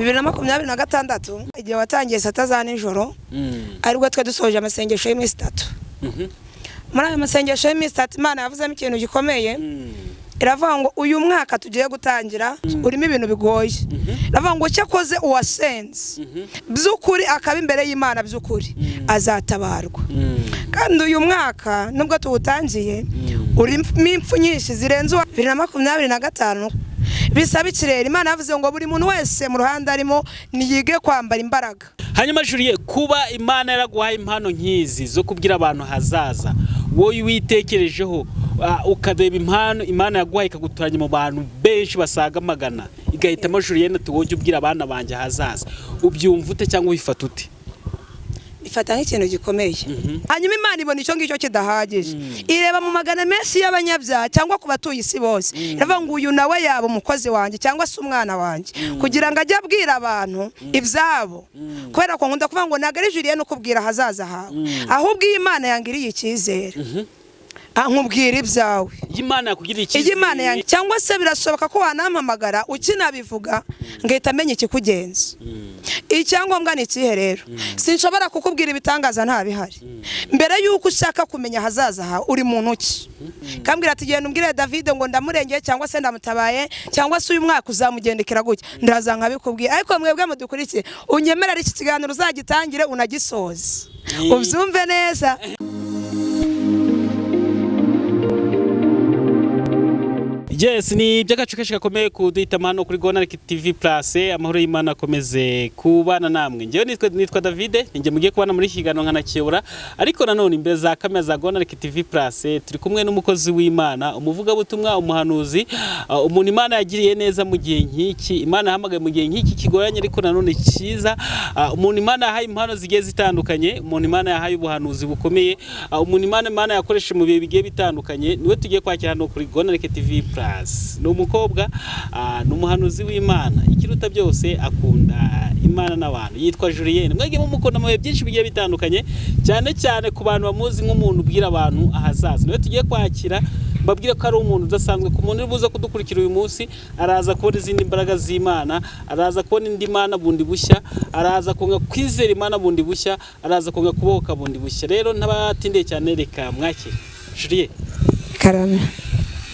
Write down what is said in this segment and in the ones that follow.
2026, igihe watangiye saa 3 za nijoro, aribwo twe dusoje amasengesho y'iminsi 3. Muri ayo masengesho y'iminsi 3, Imana yavuzemo ikintu gikomeye. Iravuga ngo uyu mwaka tugiye gutangira urimo ibintu bigoye. Iravuga ngo cyakoze uwasenze by'ukuri, akaba imbere y'Imana by'ukuri, azatabarwa. Kandi uyu mwaka, nubwo tuwutangiye, urimo impfu nyinshi zirenze uwa 2025. Bisaba ikirere. Imana yavuze ngo buri muntu wese mu ruhande arimo niyige kwambara imbaraga. Hanyuma Julie, kuba Imana yaraguhaye impano nk'izi zo kubwira abantu hazaza, wowe witekerejeho, ukareba impano Imana yaguhaye, ikagutoranya mu bantu benshi basaga magana, igahitamo Julienne ati: "Wowe ubwira abana banjye ahazaza", ubyumva ute cyangwa ubifata ute? Ifata nk'ikintu gikomeye. Hanyuma Imana ibona icyo ngicyo kidahagije, ireba mu magana menshi y'abanyabyaha cyangwa ku batuye isi bose, iravuga ngo uyu nawe yaba umukozi wanjye cyangwa se umwana wanjye, kugira ngo ajye abwira abantu ibyabo. Kubera ko nkunda kuvuga ngo ntabwo ari Julienne ukubwira ahazaza hawe, ahubwo iyo Imana yangiriye icyizere, nkubwira ibyawe. Iyo Imana yakugiriye Iyo Imana yanjye, icyizere. Cyangwa se birashoboka ko wanampamagara ukinabivuga ngahita amenya ikikugenza. Icyangombwa ni ikihe rero? Sinshobora kukubwira ibitangaza nta bihari. Mbere y'uko ushaka kumenya ahazaza hawe, uri muntu ki? Kambwira ati: "Genda umbwire David ngo ndamurengeye, cyangwa se ndamutabaye, cyangwa se uyu mwaka uzamugendekera gutya." Ndaza nkabikubwira. Ariko mwebwe mudukurikiye, unyemerere iki kiganiro uzagitangire unagisoze, ubyumve neza. Yes, ni iby'agace kenshi gakomeye kuduhitamo hano kuri Gonariki TV Plus. Amahoro y'Imana akomeze kubana namwe. Njyewe nitwa David, ninjye mugiye kubana muri iki kiganiro nkanakiyobora. Ariko nanone imbere za kamera za Gonariki TV Plus turi kumwe n'umukozi w'Imana, umuvugabutumwa, umuhanuzi, umuntu Imana yagiriye neza mu gihe nk'iki, Imana yahamagaye mu gihe nk'iki kigoranye ariko nanone cyiza, umuntu Imana yahaye impano zigiye zitandukanye, umuntu Imana yahaye ubuhanuzi bukomeye, umuntu Imana yakoresheje mu bihe bigiye bitandukanye, niwe tugiye kwakira hano kuri Gonariki TV Plus. Ni umukobwa, ni umuhanuzi w'Imana. Ikiruta byose, akunda Imana n'abantu. Yitwa Julienne. Mwege mumukunda mu bihe byinshi bigiye bitandukanye, cyane cyane ku bantu bamuzi nk'umuntu ubwira abantu ahazaza. Niwe tugiye kwakira. Mbabwire ko ari umuntu udasanzwe. Ku muntu uri buze kudukurikira uyu munsi, araza kubona izindi mbaraga z'Imana, araza kubona indi Mana bundi bushya, araza konga kwizera Imana bundi bushya, araza konga kubohoka bundi bushya. Rero ntabatindiye cyane, reka mwakire Julienne. Karame.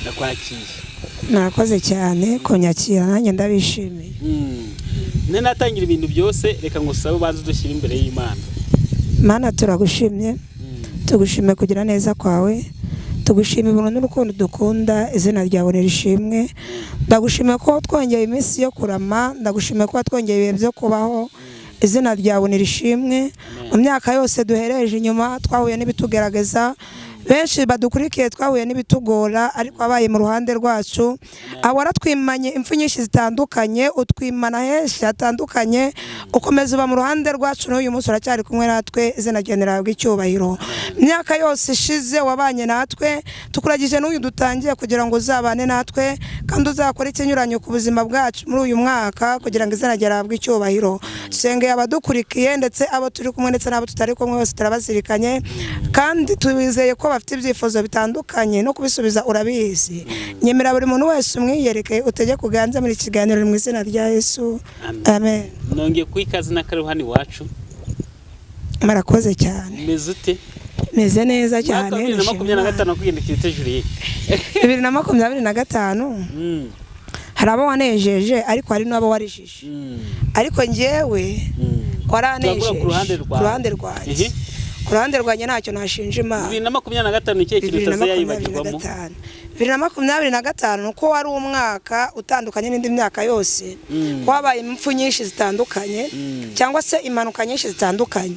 Ndakwakiye. Murakoze cyane kunyakira, nanjye ndabishimiye. Ne natangira ibintu byose, reka ngusabe ubanze udushyire imbere y'Imana. Mana, turagushimye, tugushimiye kugira neza kwawe, tugushimiye ubuntu n'urukundo dukunda. Izina ryawe nirishimwe. Ndagushimiye ko twongeye iminsi yo kurama, ndagushimiye ko twongeye ibihe byo kubaho. Izina ryawe nirishimwe. Mu myaka yose duhereje inyuma, twahuye n'ibitugerageza. Benshi badukurikiye twahuye n'ibitugora, ariko wabaye mu ruhande rwacu. Waratwimanye impfu nyinshi zitandukanye, utwimana henshi hatandukanye, ukomeza uba mu ruhande rwacu. N'uyu munsi uracyari kumwe natwe. Izina ryawe rihabwe icyubahiro. Imyaka yose ishize wabanye natwe, tukuragije n'uyu dutangiye kugira ngo uzabane natwe, kandi uzakore ikinyuranyo ku buzima bwacu muri uyu mwaka, kugira ngo izina ryawe rihabwe icyubahiro. Dusengeye abadukurikiye, ndetse abo turi kumwe ndetse n'abo tutari kumwe bose turabazirikanye, kandi twizeye ko bafite ibyifuzo bitandukanye, no kubisubiza urabizi. Nyemera buri muntu wese umwiyereke, utegeke, uganze muri iki kiganiro, mu izina rya Yesu, amen. Nongeye kuha ikaze n'akariho hano iwacu. Murakoze cyane. Umeze ute? Meze neza cyane. Mwaka wa 2025 wakugendekeye ute, Julienne? 2025, hari abo wanejeje, ariko hari n'abo warijije. Ariko njyewe waranejeje. Turavuga ku ruhande Ku rwawe. ruhande rwanjye, ku ruhande rwanjye ntacyo nashinja Imana. 2025 ni ikihe kintu utazayibagirwamo? 2025, uko wari umwaka utandukanye n'indi myaka yose, wabaye impfu nyinshi zitandukanye, cyangwa se impanuka nyinshi zitandukanye.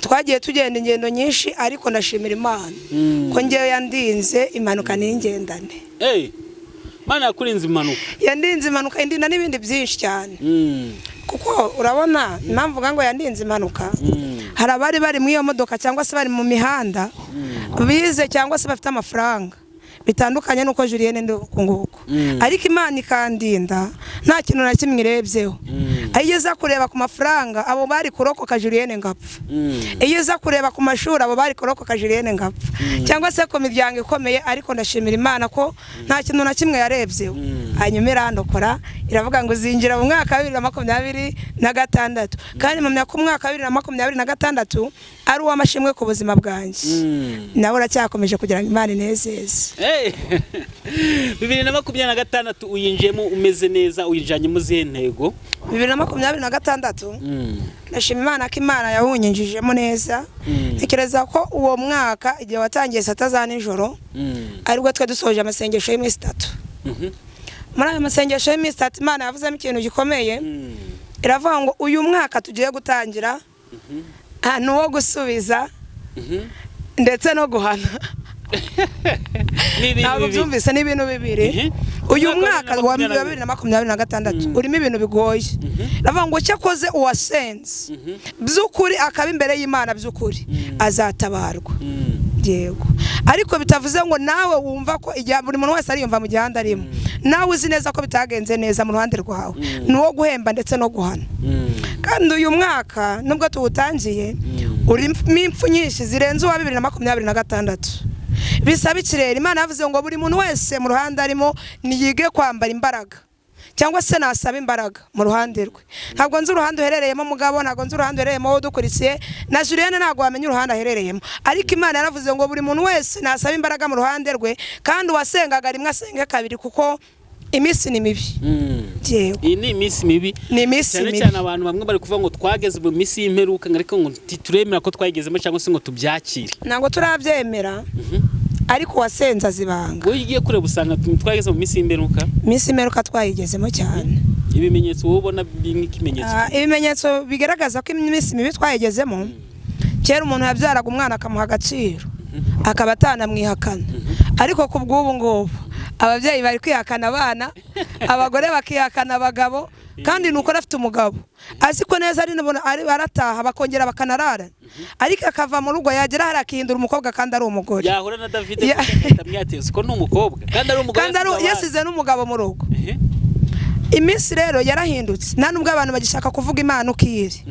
Twagiye tugenda ingendo nyinshi, ariko ndashimira Imana ko ngewe yandinze impanuka n'ingendane. Hey, Imana yakurinze impanuka. Yandinze impanuka, indinda n'ibindi byinshi cyane. Kuko urabona impamvu mvuga ngo yandinze impanuka, hari abari bari muri iyo modoka cyangwa se bari mu mihanda, bize cyangwa se bafite amafaranga. Bitandukanye nuko Julienne ndi uku nguku, ariko Imana ikandinda, nta kintu na kimwe irebyeho. Iyo iza kureba ku mafaranga, abo bari kurokoka, Julienne ngapfa. Iyo iza kureba ku mashuri, abo bari kurokoka, Julienne ngapfa, cyangwa se ku miryango ikomeye. Ariko ndashimira Imana ko nta kintu na kimwe yarebyeho, hanyuma irandokora, iravuga ngo uzinjira mu mwaka wa 2026. Kandi mpamya ko umwaka wa 2026 ari uw'amashimwe ku buzima bwanjye. Nawe uracyakomeje kugira ngo Imana inezeze. Hey! 2026 uyinjiyemo umeze neza, uyinjiranyemo izihe ntego? 2026, ndashima Imana ko Imana yawunyinjijemo neza. Ntekereza ko uwo mwaka igihe watangiye saa 3 za nijoro, aribwo twe dusoje amasengesho y'iminsi 3. Muri ayo masengesho y'iminsi 3, Imana yavuzemo ikintu gikomeye. Iravuga ngo uyu mwaka tugiye gutangira ni uwo gusubiza ndetse no guhana. Ni ibintu Ntabwo bibiri. byumvise, ni ibintu bibiri. Uyu Umwaka mwaka wa wa 2026 urimo ibintu bigoye. Iravuga ngo cyakoze uwasenze by'ukuri, akaba imbere y'Imana by'ukuri, azatabarwa. Yego, ariko bitavuze ngo nawe wumva ko igihe buri muntu wese ariyumva mu gihanda arimo, nawe uzi neza ko bitagenze neza mu ruhande rwawe, ni uwo guhemba ndetse no guhana. Kandi uyu mwaka nubwo tuwutangiye, urimo impfu nyinshi zirenze uwa 2026. Bisaba ikirere. Imana yavuze ngo buri muntu wese mu ruhande arimo niyige kwambara imbaraga, cyangwa se nasaba imbaraga mu ruhande rwe. Ntabwo nzi uruhande uherereyemo mugabo, ntabwo nzi uruhande uherereyemo wowe udukurikiye, na Julienne ntabwo wamenya uruhande aherereyemo. Ariko Imana yaravuze ngo buri muntu wese nasaba imbaraga mu ruhande rwe, kandi uwasengaga rimwe asenge kabiri, kuko iminsi ni mibi. Yego. Iyi ni iminsi mibi. Ni iminsi Cyane mibi. cyane abantu bamwe bari kuvuga ngo twageze mu minsi y'imperuka, ariko ngo ntituremera ko twayigezemo cyangwa se ngo tubyakire. Ntabwo turabyemera, ariko uwasenze azibanga. Wowe ugiye kureba usanga twageze mu minsi y'imperuka? Iminsi y'imperuka twayigezemo cyane. Ibimenyetso wowe ubona nk'ikimenyetso? Ibimenyetso bigaragaza ko iminsi mibi twayigezemo: kera umuntu yabyaraga umwana akamuha agaciro, akaba atanamwihakana. Ariko ku bw'ubu ngubu ababyeyi bari kwihakana abana, abagore bakihakana abagabo. Kandi ni uko afite umugabo azi ko neza ari ari arataha, bakongera bakanarara, ariko akava mu rugo, yagera hariya akihindura umukobwa kandi ari umugore. Yahura na David akamwateza ko ni umukobwa kandi ari umugore. Kandi ari yasize abana. Yasize n'umugabo mu rugo. Iminsi rero yarahindutse, nta nubwo abantu bagishaka kuvuga Imana uko iri.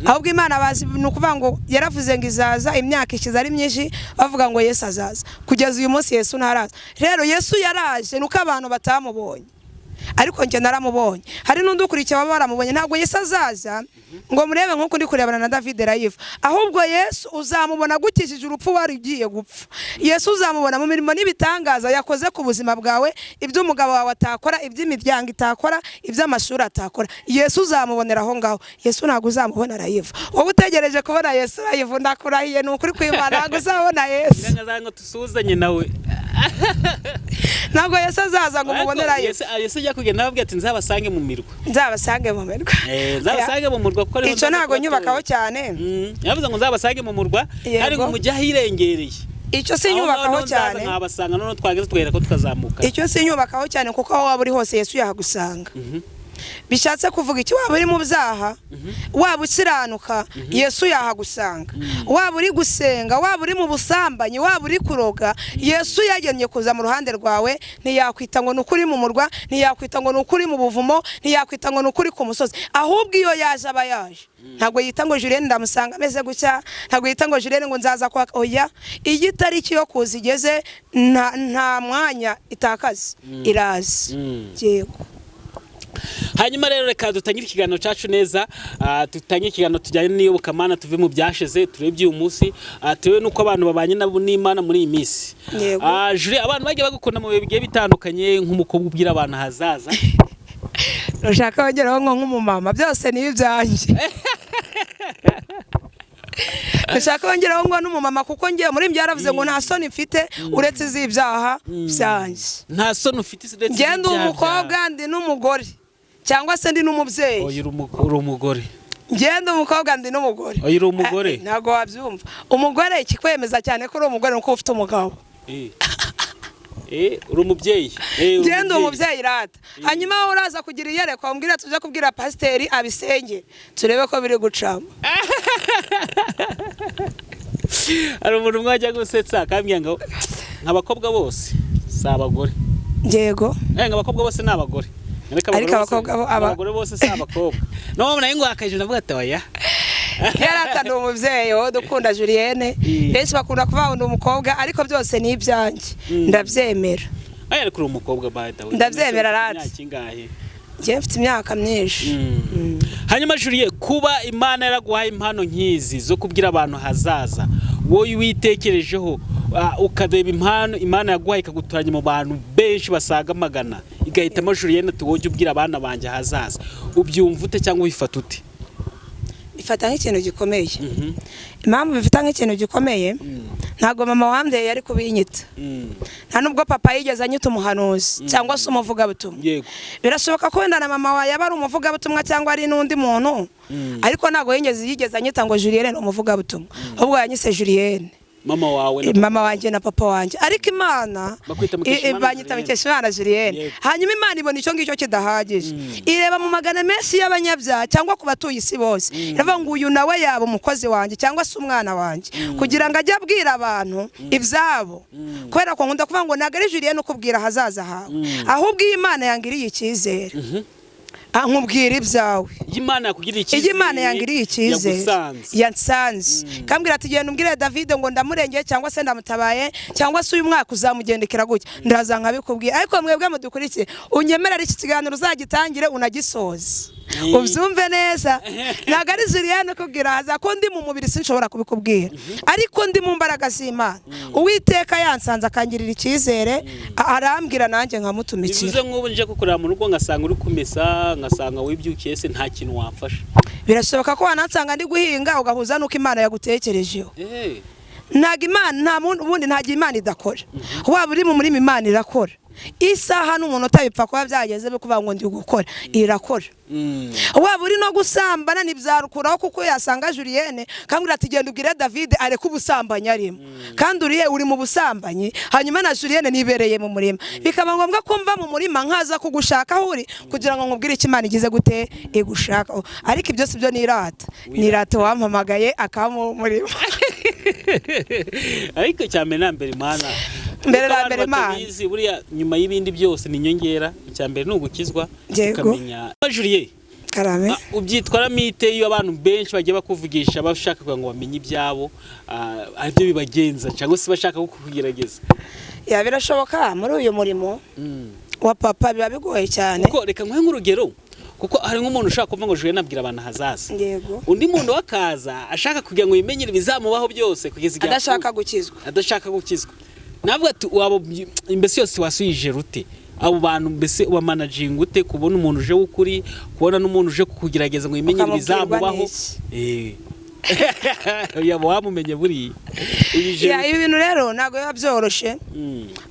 Ahubwo Imana bazi ni ukuvuga ngo yaravuze ngo izaza, imyaka ishize ari myinshi bavuga ngo Yesu azaza, kugeza uyu munsi Yesu ntaraza. Rero Yesu yaraje, ni uko abantu batamubonye, ariko njye naramubonye, hari n'undi ukurikiye baba baramubonye. Ntabwo Yesu azaza ngo murebe nk'uko ndi kurebana na David live, ahubwo Yesu uzamubona agukijije urupfu wari ugiye gupfa. Yesu uzamubona mu mirimo n'ibitangaza yakoze ku buzima bwawe, ibyo umugabo wawe atakora, iby'imiryango itakora, iby'amashuri atakora, Yesu uzamubonera aho ngaho. Yesu ntabwo uzamubona live. Wowe utegereje kubona Yesu live, ndakurahiye, ni ukuri kw'Imana, ntabwo uzabona Yesu. Ngira ngo dusuhuzanye nawe. Ntabwo Yesu azaza ngo umubone Ariko live. Yesu ajya kugenda ababwira ati nzabasange mu mirwa. Nzabasange mu mirwa. Nzabasange mu murwa kuko ariho Icyo nzaza ntabwo kubatura. nyubakaho cyane. Yavuze ngo nzabasange mu murwa, kandi ngo mujye ahirengereye. Icyo sinyubakaho Aho ngaho nzaza cyane. nkabasanga, noneho twageze tugahera ko tukazamuka. Icyo sinyubakaho cyane, kuko aho waba uri hose Yesu yahagusanga. Bishatse kuvuga iki? Waba uri mu byaha, waba ukiranuka, Yesu yahagusanga. Waba uri gusenga, waba uri mu busambanyi, waba uri kuroga, Yesu yagennye kuza mu ruhande rwawe. Ntiyakwita ngo ni ukuri mu murwa, ntiyakwita ngo ni ukuri mu buvumo, ntiyakwita ngo ni ukuri ku musozi, ahubwo iyo yaje aba yaje. Ntabwo yita ngo Julienne ndamusanga ameze gutya, ntabwo yita ngo Julienne ngo nzaza kwa, oya. Iyo itariki yo kuza igeze, nta mwanya itakaza, iraza. Yego. Hanyuma rero reka dutangire ikiganiro cyacu neza, dutangire ikiganiro tujyanye n'iyobokamana, tuve mu byashize, turebe uyu munsi, turebe n'uko abantu babanye nabo n'Imana muri iyi minsi. Yego. Julie, abantu bagiye bagukunda mu bihe bigiye bitandukanye nk'umukobwa ubwira abantu ahazaza. Ushaka wongeraho ngo nk'umumama, byose ni ibyanjye. Ushaka wongeraho ngo n'umumama, kuko ngiye muri ibyo yaravuze ngo nta soni mfite uretse iz'ibyaha byanjye. Nta soni ufite uretse Ngende iz'ibyaha. Umukobwa, ndi n'umugore, cyangwa se ndi n'umubyeyi. Oya, uri umugore. Ngende umukobwa, ndi n'umugore. Oya, uri umugore. Ntabwo wabyumva. Umugore, ikikwemeza cyane ko uri umugore ni uko ufite umugabo. Uri umubyeyi. Uri Ngende umubyeyi rata. Hanyuma wowe uraza kugira iyerekwa umbwira, tujye kubwira pasiteri abisenge, turebe ko biri gucamo. Hari umuntu umwe wajya gusetsa akambwira ngo Nk'abakobwa bose si abagore. Yego. Nk'abakobwa bose ni abagore. Ariko abakobwa bo abagore bose si abakobwa. No nayo ngo akaje ndavuga ati oya. Yarata ni umubyeyi wowe dukunda Julienne. Benshi bakunda kuvuga ngo ni umukobwa ariko byose ni ibyanjye. Ndabyemera. Aya ariko uri umukobwa by the way. Ndabyemera rati. Imyaka ingahe? Njye mfite imyaka myinshi. Hanyuma Julienne, kuba Imana yaraguhaye impano nk'izi zo kubwira abantu hazaza, wowe witekerejeho ukareba impano Imana yaguhaye ikagutoranya mu bantu benshi basaga magana, igahitamo Julienne ati wowe ubwira abana banjye hazaza, ubyumva ute cyangwa ubifata ute? Bifata nk'ikintu gikomeye. Impamvu bifata nk'ikintu gikomeye, ntabwo mama wambyaye yari kubinyita, nta nubwo papa yigeze anyita umuhanuzi cyangwa se umuvugabutumwa. Birashoboka ko wenda na mama wawe yaba ari umuvugabutumwa cyangwa ari n'undi muntu, ariko ntabwo yigeze anyita ngo Julienne ni umuvugabutumwa, ahubwo yanyise Julienne. Mama wawe, mama wanjye na papa wanjye. Ariko Imana banyita Mukeshimana Julienne. Hanyuma Imana ibona icyo ngicyo kidahagije, ireba mu magana menshi y'abanyabyaha cyangwa ku batuye isi bose, iravuga ngo uyu nawe yaba umukozi wanjye cyangwa se umwana wanjye, kugira ngo ajye abwira abantu ibyabo. Kubera ko nkunda kuvuga ngo ntabwo ari Julienne ukubwira ahazaza hawe, ahubwo iyo Imana yangiriye icyizere ankubwira ibyawe. Iyo Imana yangiriye icyizere yansanze kambwira ati genda umbwire David ngo ndamurengeye cyangwa se ndamutabaye cyangwa se uyu mwaka uzamugendekera gutya, ndaza nkabikubwira. Ariko mwebwe mudukurikiye, unyemerera iki kiganiro uzagitangire unagisoze, ubyumve neza. Ntabwo ari Julienne ukubwira haza ko ndi mu mubiri sinshobora kubikubwira, ariko ndi mu mbaraga z'Imana. Uwiteka yansanze akangirira icyizere, arambwira nanjye nkamutumikira. Bivuze nk'ubu nje kukureba mu rugo ngasanga uri kumesa, ngasanga wibyukiye se nta kintu wamfasha. Birashoboka ko wanansanga ndi guhinga ugahuza nuko Imana yagutekerejeho. Ntabwo Imana nta ubundi nta Imana idakora. Waba uri mu murima Imana irakora. Isaha n'umuntu utabipfa kuba byageze bikuvuga ngo ndi gukora, irakora. Waba uri no gusambana ntibyarukuraho kuko yasanga Julienne kambwira ati genda ubwire David areke ubusambanyi arimo, kandi uriye uri mu busambanyi, hanyuma na Julienne nibereye mu murima, bikaba ngombwa ko mva mu murima nkaza kugushaka aho uri kugira ngo nkubwire icyo Imana igize gute igushaka. Ariko ibyo si byo nirata, nirata wampamagaye akaba mu murima. Ariko cyane na mbere Imana mbere na mbere Imana buriya nyuma y'ibindi byose ni inyongera. Icya mbere ni ugukizwa ukamenya. Julienne, karame, ubyitwaramo ite iyo abantu benshi bagiye bakuvugisha bashaka kugira ngo bamenye ibyabo aribyo bibagenza cyangwa se bashaka kukugerageza? Ya birashoboka muri uyu murimo wa papa biba bigoye cyane. Kuko reka nguhe nk'urugero, kuko hari nk'umuntu ushaka kuvuga ngo Julienne abwira abantu hazaza, undi muntu wakaza ashaka kugira ngo yimenyere ibizamubaho byose kugeza igihe adashaka gukizwa, adashaka gukizwa. Navuga ati wabo mbese yose wasuyije rute abo bantu, mbese ubamanaginga ute kubona umuntu uje w'ukuri, kubona n'umuntu uje kukugerageza ngo yimenyere ibizamubaho? Yaba wamumenye buriya. Ibi bintu rero ntabwo biba byoroshe.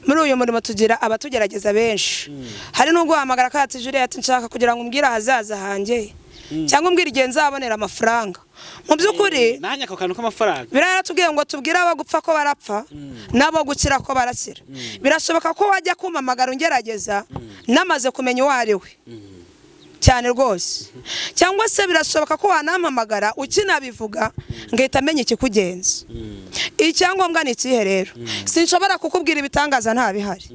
Muri uyu murimo tugira abatugerageza benshi. Hari n'ubwo wahamagara ko ati Julienne ati nshaka kugira ngo umbwire ahazaza hanjye, cyangwa umbwire igihe nzabonera amafaranga. Mu by'ukuri nanjye ako kantu k'amafaranga biraratubwiye ngo tubwire abo gupfa ko barapfa n'abo gukira ko barakira. Birashoboka ko wajya kumpamagara ungerageza namaze kumenya uwo ari we cyane rwose, cyangwa se birashoboka ko wanampamagara ukinabivuga ngahita amenya ikikugenza. Icyangombwa ni ikihe rero? Sinshobora kukubwira ibitangaza nta bihari.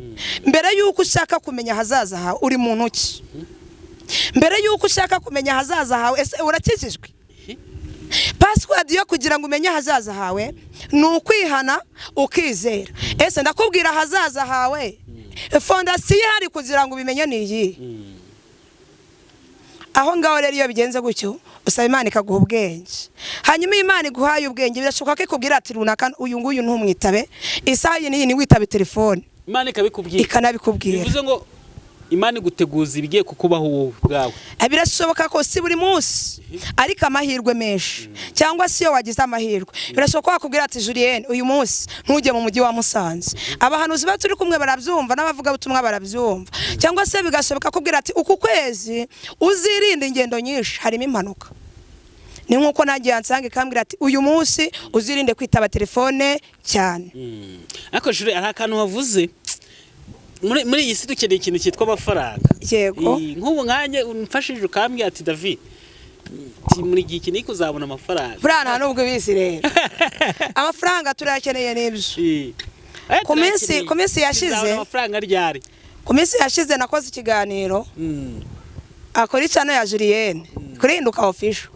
Mbere y'uko ushaka kumenya ahazaza hawe uri muntu ki? Mbere y'uko ushaka kumenya ahazaza hawe ese urakijijwe? Password yo kugira ngo umenye ahazaza hawe ni ukwihana ukizera. Ese ndakubwira ahazaza hawe, fondasiyo ihari kugira ngo ubimenye ni iyi. Aho ngaho rero iyo bigenze gutyo usaba Imana ikaguha ubwenge. Hanyuma Imana iguhaye ubwenge birashoboka ko ikubwira ati runaka uyu nguyu ntumwitabe, isaha iyi n'iyi ntiwitabe telefone. Imana ikabikubwira, ikanabikubwira. Bivuze ngo Imana iguteguza ibigiye kukubaho wowe ubwawe. Birashoboka ko si buri munsi ariko amahirwe menshi, cyangwa se iyo wagize amahirwe birashoboka ko wakubwira ati Julienne uyu munsi ntujye mu mujyi wa Musanze. Abahanuzi ba turi kumwe barabyumva n'abavugabutumwa barabyumva. Cyangwa se bigashoboka kubwira ati uku kwezi uzirinde ingendo nyinshi harimo impanuka. Ni nkuko nagiye yansanga ikambwira ati uyu munsi uzirinde kwitaba telefone cyane. Ariko Julienne hari akantu wavuze muri iyi si dukeneye ikintu cyitwa amafaranga. Yego. Nk'ubu nkanjye umfashije ukambwira ati David muri gihe iki niko uzabona amafaranga. Buriya nta nubwo ubizi rero. Amafaranga turayakeneye n'ibyo. Ku minsi yashize- Tuzabona amafaranga ryari? Ku minsi yashize nakoze ikiganiro akora icano ya Julienne kuri Hinduka Official.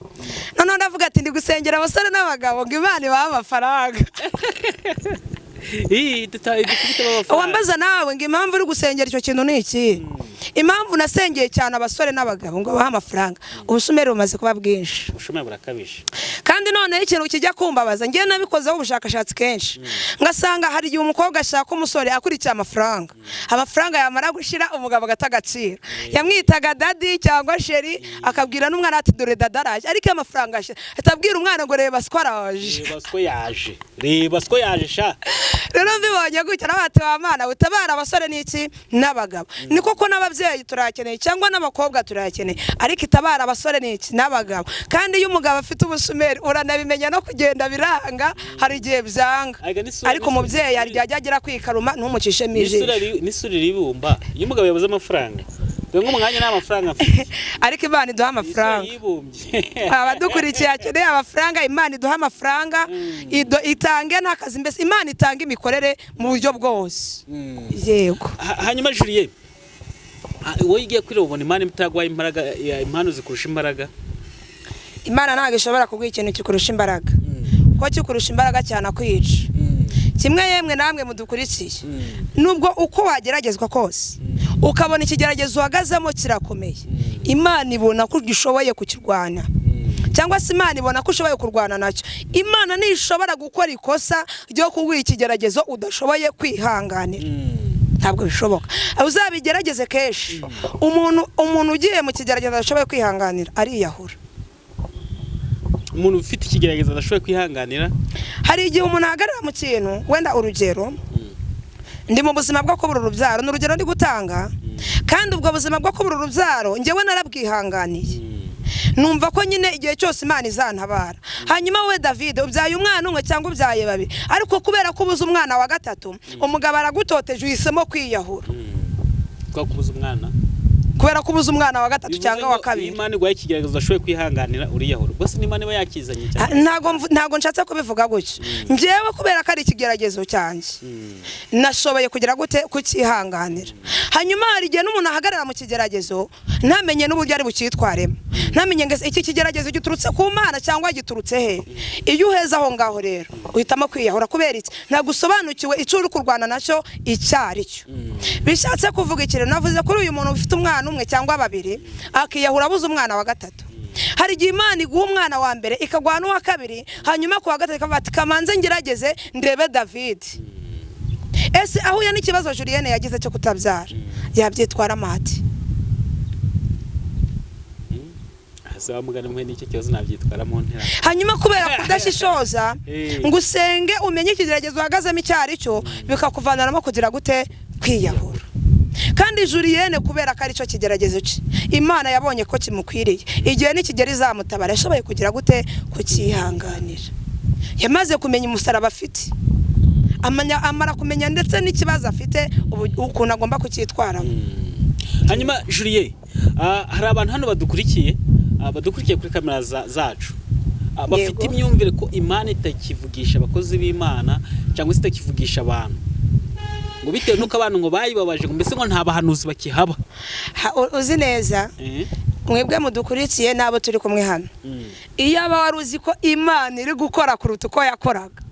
Noneho ndavuga ati ndi gusengera abasore n'abagabo ngo Imana ibahe amafaranga. Ii, dukubitemo amafaranga. Wambaza nawe ngo impamvu uri gusengera icyo kintu ni iki? Impamvu nasengeye cyane abasore n'abagabo ngo bahe amafaranga, ubushomeri bumaze kuba bwinshi. Ubushomeri burakabije. Kandi noneho ikintu kijya kumbabaza, ngewe nabikozeho ubushakashatsi kenshi, ngasanga hari igihe umukobwa ashaka umusore akurikiye amafaranga, amafaranga yamara gushira umugabo agata agaciro. Yamwitaga daddy cyangwa chéri, akabwira n'umwana ati dore dada araje, ariko iyo amafaranga ashira atabwira umwana ngo reba siko araje. Reba siko yaje, reba siko yaje sha. Rero mbibonye gutya nawe wa Mana utabara abasore n'iki n'abagabo. Ni koko n'ababyeyi turayakeneye cyangwa n'abakobwa turayakeneye, ariko itabara abasore n'iki n'abagabo. Kandi iyo umugabo afite ubushomeri uranabimenya, no kugenda biranga, hari igihe byanga. Ariko Ariko umubyeyi hari igihe ajya agera kwikaruma ntumucishemo n'isura ijisho. N'isura iribumba iyo umugabo yabuze amafaranga. Dore nk'umwanya nta mafaranga mfite. Ariko Imana iduha Isura amafaranga. yibumbye. Abadukurikiye akeneye amafaranga, Imana iduha amafaranga, itange n'akazi, mbese Imana itanga imikorere mu buryo bwose. Yego. Hanyuma Julie, wowe ugiye kwireba ubona Imana itaguhaye imbaraga, impano zikurusha imbaraga? Imana ntabwo ishobora kuguha ikintu kikurusha imbaraga, kuko kikurusha imbaraga cyane akwica. Kimwe yemwe namwe mudukurikiye, nubwo uko wageragezwa kose ukabona ikigeragezo uhagazemo kirakomeye, Imana ibona ko ugishoboye kukirwana, cyangwa se Imana ibona ko ushoboye kurwana nacyo. Imana ntishobora gukora ikosa ryo kuguha ikigeragezo udashoboye kwihanganira, ntabwo bishoboka. Uzabigerageze kenshi, umuntu ugiye mu kigeragezo adashoboye kwihanganira ariyahura. Umuntu ufite ikigeragezo adashoboye kwihanganira? Hari igihe umuntu ahagarara mu kintu, wenda urugero ndi mu buzima bwo kubura urubyaro, ni urugero ndi gutanga, kandi ubwo buzima bwo kubura urubyaro njyewe narabwihanganiye, numva ko nyine igihe cyose Imana izantabara. Hanyuma wowe David ubyaye umwana umwe cyangwa ubyaye babiri, ariko kubera ko ubuze umwana wa gatatu, umugabo aragutoteje, uhisemo kwiyahura. Twakubuza umwana. Kubera ko ubuze umwana wa gatatu Bivuze cyangwa wa ngo kabiri. iyo Imana iguhaye ikigeragezo udashoboye kwihanganira uriyahura, ubwo se n'Imana iba yakizanye Ah, cyane? Ntago nshatse kubivuga gutyo. Njyewe kubera ko ari ikigeragezo cyanjye, nashoboye kugira gute? Kucyihanganira. Hanyuma hari igihe n'umuntu ahagarara mu kigeragezo ntamenye n'uburyo ari bucyitwaremo, ntamenye ngo ese iki kigeragezo giturutse ku Mana cyangwa giturutse he. Iyo uheze aho ngaho rero uhitamo kwiyahura. Kubera iki? Ntabwo usobanukiwe icyo uri kurwana nacyo icyo ari cyo. Bishatse kuvuga ikintu navuze kuri uyu muntu ufite umwana umwe cyangwa babiri akiyahura abuze umwana wa gatatu. Hari igihe Imana iguha umwana wa mbere, ikaguha n'uwa kabiri, hanyuma ku wa gatatu ikavuga ati kamanze ngerageze ndebe David ese ahuye n'ikibazo Julienne yagize cyo kutabyara yabyitwara amati. Azamugana mwe n'icyo kibazo nabyitwaramo ntera? Hanyuma kubera kudashishoza Eh. ngo usenge umenye ikigeragezo uhagazemo icyo ari cyo, bikakuvanaramo kugira gute? Kwiyahura. Kandi Julienne kubera ko aricyo kigeragezo cye, Imana yabonye ko kimukwiriye, igihe nikigera izamutabara. Yashoboye kugira gute? Kucyihanganira. Yamaze kumenya umusaraba afite, amara kumenya ndetse n'ikibazo afite ukuntu agomba kucyitwaramo. Hanyuma Julie, hari abantu hano badukurikiye, badukurikiye kuri kamera zacu, bafite imyumvire ko Imana itakivugisha abakozi b'Imana cyangwa se itakivugisha abantu, ngo bitewe n'uko abantu ngo bayibabaje, ngo mbese ngo nta bahanuzi bakihaba. Uzi neza, mwebwe mudukurikiye n'abo turi kumwe hano, iyo aba wari uzi ko Imana iri gukora kuruta uko yakoraga.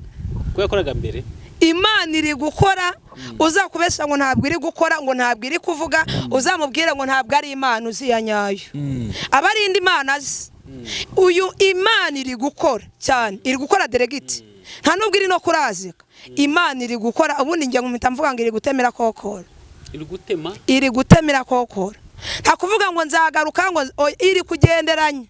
Ko yakoraga mbere. Imana iri gukora. Uzakubesha ngo ntabwo iri gukora, ngo ntabwo iri kuvuga, uzamubwire ngo ntabwo ari Imana uzi ya nyayo, aba ari indi mana azi. Uyu Imana iri gukora cyane, iri gukora direct, nta nubwo iri no kurazika. Imana iri gukora. Ubundi njye mpita mvuga ngo iri gutemera kokora. Iri gutema. Iri gutemera kokora, nta kuvuga ngo nzagaruka, ngo oya, iri kugenderanya.